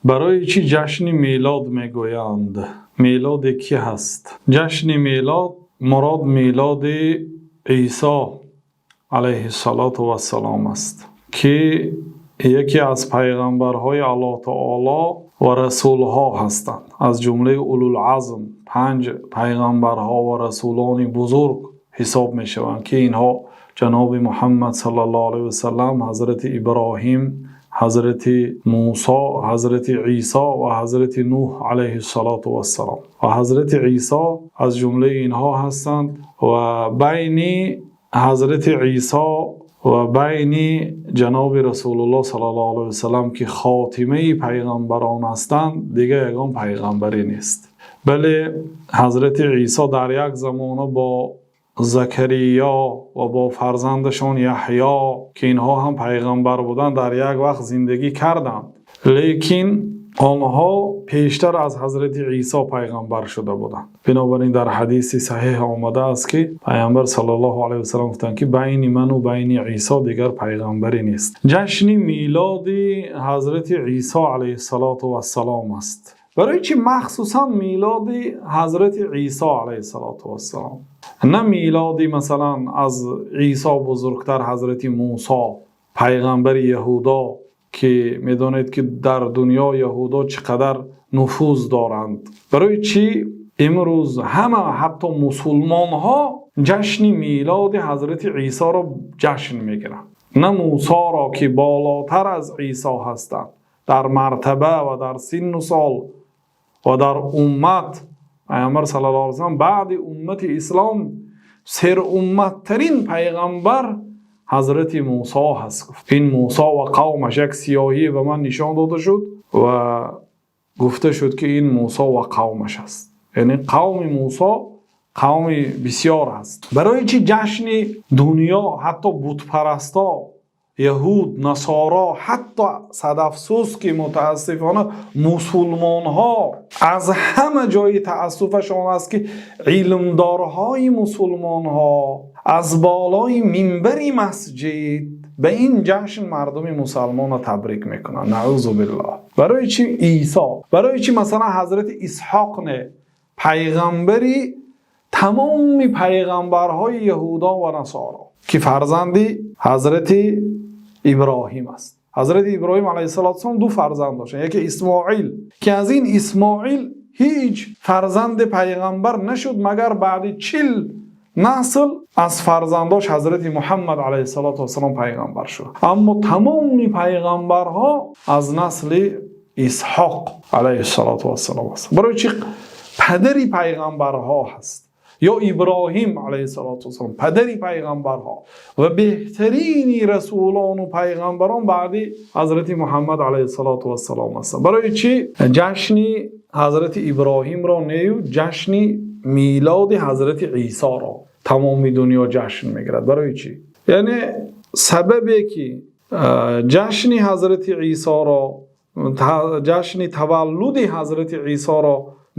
Барои чӣ ҷашни милод мегӯянд? Милод кӣ ҳаст? Ҷашни милод мурод милоди Исо алайҳиссалоту вассалом аст, ки яке аз паёмбарҳои Аллоҳи таъоло ва расулҳо ҳастанд, аз ҷумлаи улул-азм, панҷ паёмбарҳо ва расулони бузург ҳисоб мешаванд, ки инҳо ҷаноби Муҳаммад саллаллоҳу алайҳи васаллам, Ҳазрати Иброҳим, Ҳазрати Мусо, Ҳазрати Исо ва Ҳазрати Нӯҳ алайҳиссалоту вассалом. Ва Ҳазрати Исо аз ҷумлаи инҳо ҳастанд ва байни Ҳазрати Исо ва байни ҷаноби Расулуллоҳ саллаллоҳу алайҳи васаллам, ки хотимаи паёмбарон ҳастанд, дигар ягон паёмбаре нест. Бале, Ҳазрати Исо дар як замона бо Закариё ва бо фарзандашон Яҳё, ки инҳо ҳам паёмбар буданд, дар як вақт зиндагӣ карданд. Лекин онҳо пештар аз Ҳазрати Исо паёмбар шуда буданд. Бинобар ин дар ҳадиси саҳеҳ омадааст, ки Паёмбар саллаллоҳу алайҳи васаллам гуфтанд, ки байни ман ва байни Исо дигар паёмбаре нест. Ҷашни милоди Ҳазрати Исо алайҳиссалоту вассалом аст. Барои чӣ махсусан милоди Ҳазрати Исо алайҳиссалоту вассалом? На милоди масалан аз Исо бузургтар Ҳазрати Мусо, паёмбари яҳудо, ки медонед, ки дар дунё яҳудо чӣ қадар нуфуз доранд. Барои чӣ имрӯз ҳама, ҳатто мусулмонҳо, ҷашни милоди Ҳазрати Исоро ҷашн мегиранд, на Мусоро, ки болотар аз Исо ҳастанд дар мартаба ва дар синну сол ва дар уммат? Паёмбар саллаллоҳу алайҳи васаллам баъди уммати ислом серумматтарин паёмбар Ҳазрати Мусо ҳаст. Гуфт: ин Мусо ва қавмаш, як сиёҳӣ ба ман нишон дода шуд ва гуфта шуд, ки ин Мусо ва қавмаш аст, яъне қавми Мусо қавми бисёр аст. Барои чӣ ҷашни дунё, ҳатто бутпарасто, яҳуд, насоро, ҳатто сад афсӯс, ки мутаассифона мусулмонҳо, аз ҳама ҷои таассуфаш он аст, ки илмдорҳои мусулмонҳо аз болои минбари масҷид ба ин ҷашн мардуми мусулмонро табрик мекунанд. Наъӯзу биллоҳ. Барои чӣ Исо? Барои чӣ масалан Ҳазрати Исҳоқ не, пайғамбари тамоми пайғамбарҳои яҳудон ва насоро, ки фарзанди Ҳазрати Иброҳим аст? Ҳазрати Иброҳим алайҳиссалом ду фарзанд доштанд, яке Исмоил, ки аз ин Исмоил ҳеҷ фарзанди пайғамбар нашуд, магар баъди 40 насл аз фарзандош Ҳазрати Муҳаммад алайҳиссалоту вассалом пайғамбар шуд. Аммо тамоми пайғамбарҳо аз насли Исҳоқ алайҳиссалоту вассалом аст. Барои чӣ падари пайғамбарҳо ҳаст? Ё Иброҳим алайҳиссалоту вассалом, падари пайғамбарҳо ва беҳтарини расулону пайғамбарон баъди Ҳазрати Муҳаммад алайҳиссалоту вассалом ҳастанд. Барои чӣ ҷашни Ҳазрати Иброҳимро нею ҷашни милоди Ҳазрати Исоро тамоми дунё ҷашн мегирад? Барои чӣ? Яъне сабабе ки ҷашни Ҳазрати Исоро, ҷашни таваллуди Ҳазрати Исоро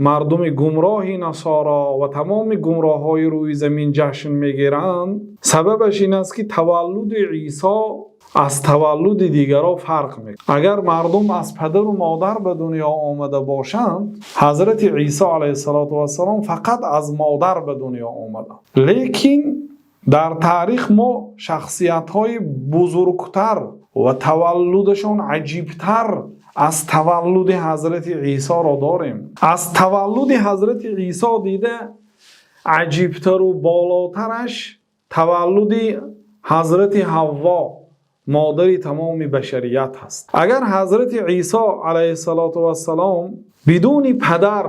мардуми гумроҳи насоро ва тамоми гумроҳҳои рӯи замин ҷашн мегиранд, сабабаш ин аст, ки таваллуди Исо аз таваллуди дигарон фарқ мекунад. Агар мардум аз падару модар ба дунё омада бошанд, Ҳазрати Исо алайҳиссалоту вассалом фақат аз модар ба дунё омаданд. Лекин дар таърих мо шахсиятҳои бузургтар ва таваллудашон аҷибтар аз таваллуди Ҳазрати Исоро дорем. Аз таваллуди Ҳазрати Исо дида аҷибтару болотараш таваллуди Ҳазрати Ҳавво, модари тамоми башарият ҳаст. Агар Ҳазрати Исо алайҳиссалоту вассалом бидуни падар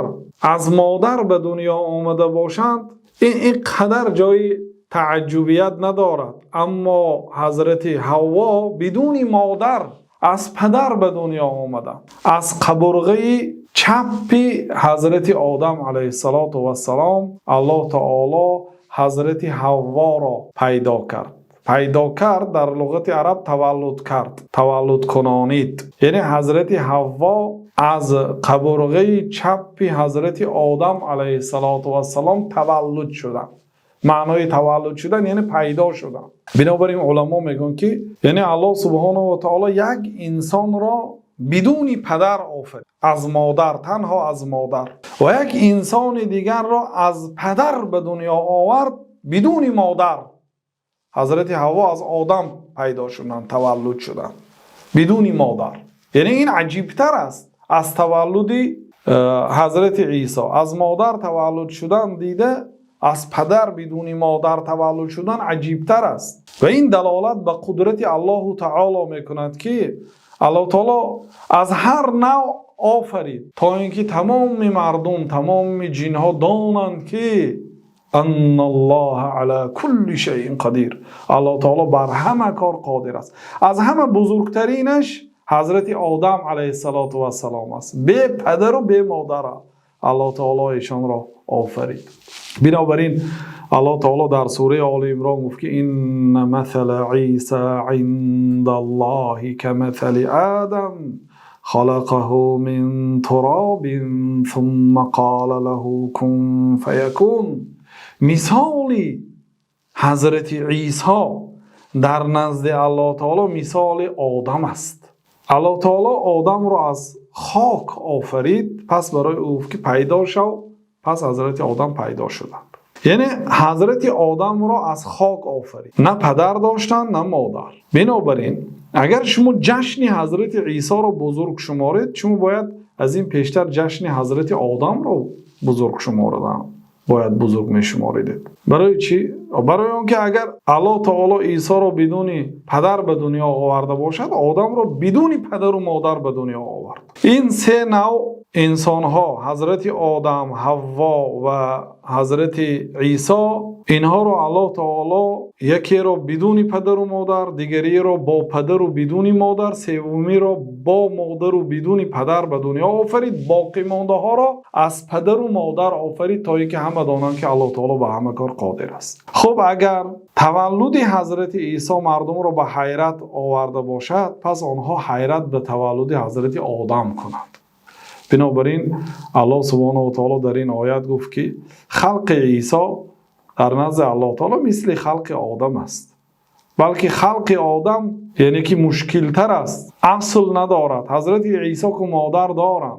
аз модар ба дунё омада бошанд, ин қадар ҷои тааҷҷубият надорад. Аммо Ҳазрати Ҳавво бидуни модар аз падар ба дунё омаданд. Аз қабурғаи чаппи Ҳазрати Одам алайҳиссалоту вассалом Аллоҳ таоло Ҳазрати Ҳавворо пайдо кард. Пайдо кард дар луғати араб таваллуд кард, таваллуд кунонид. Яъне Ҳазрати Ҳавво аз қабурғаи чаппи Ҳазрати Одам алайҳиссалоту вассалом таваллуд шуданд. Маънои таваллуд шудан яъне пайдо шудан. Бинобар ин уламо мегӯянд, ки яъне Аллоҳ субҳонаҳу ва таоло як инсонро бидуни падар офарид, аз модар, танҳо аз модар, ва як инсони дигарро аз падар ба дунё овард бидуни модар. Ҳазрати Ҳавво аз Одам пайдо шуданд, таваллуд шуданд бидуни модар. Яъне ин аҷибтар аст аз таваллуди Ҳазрати Исо. Аз модар таваллуд шудан дида, аз падар бидуни модар таваллуд шудан аҷибтар аст ва ин далолат ба қудрати Аллоҳи таъоло мекунад, ки Аллоҳи таъоло аз ҳар навъ офарид, то инки тамоми мардум, тамоми ҷинҳо донанд, ки анналлоҳа ало кулли шайъин қодир. Аллоҳи таъоло бар ҳама кор қодир аст. Аз ҳама бузургтаринаш Ҳазрати Одам алайҳиссалоту вассалом аст. Бепадар ва бемодар Аллоҳи таъоло эшонро офарид. Бинобар ин Аллоҳи таъоло дар сураи Оли Имрон гуфт, ки инна масала Исо ъиндаллоҳи камасали Одам халақаҳу мин туробин сумма қола лаҳу кун фаякун. Мисоли Ҳазрати Исо дар назди Аллоҳи таъоло мисоли Одам аст. Аллоҳи таъоло Одамро аз хок офарид, пас барои ӯ гуфт, ки пайдо шав. Пас Ҳазрати Одам пайдо шуданд. Яъне Ҳазрати Одамро аз хок офарид, на падар доштанд, на модар. Бинобар ин агар шумо ҷашни Ҳазрати Исоро бузург шуморед, шумо бояд аз ин пештар ҷашни Ҳазрати Одамро бузург шуморидан бояд бузург мешуморидед. Барои чӣ? Барои он ки агар Аллоҳ таъоло Исоро бидуни падар ба дунё оварда бошад, Одамро бидуни падару модар ба дунё овард. Ин се навъ инсонҳо, Ҳазрати Одам, Ҳавво ва Ҳазрати Исо, инҳоро Аллоҳ таъоло якеро бидуни падару модар, дигареро бо падару бидуни модар, севумиро бо модару бидуни падар ба дунё офарид. Боқимондаҳоро аз падару модар офарид, то инки ҳама донанд, ки Аллоҳ таъоло ба ҳама кор қодир аст. Хуб, агар таваллуди Ҳазрати Исо мардумро ба ҳайрат оварда бошад, пас онҳо ҳайрат ба таваллуди Ҳазрати Одам кунанд. Бинобар ин Аллоҳ субҳонаҳу ва таъоло дар ин оят гуфт, ки халқи Исо дар назди Аллоҳ таъоло мисли халқи Одам аст, балки халқи Одам яъне ки мушкилтар аст, асл надорад. Ҳазрати Исо ку модар доранд.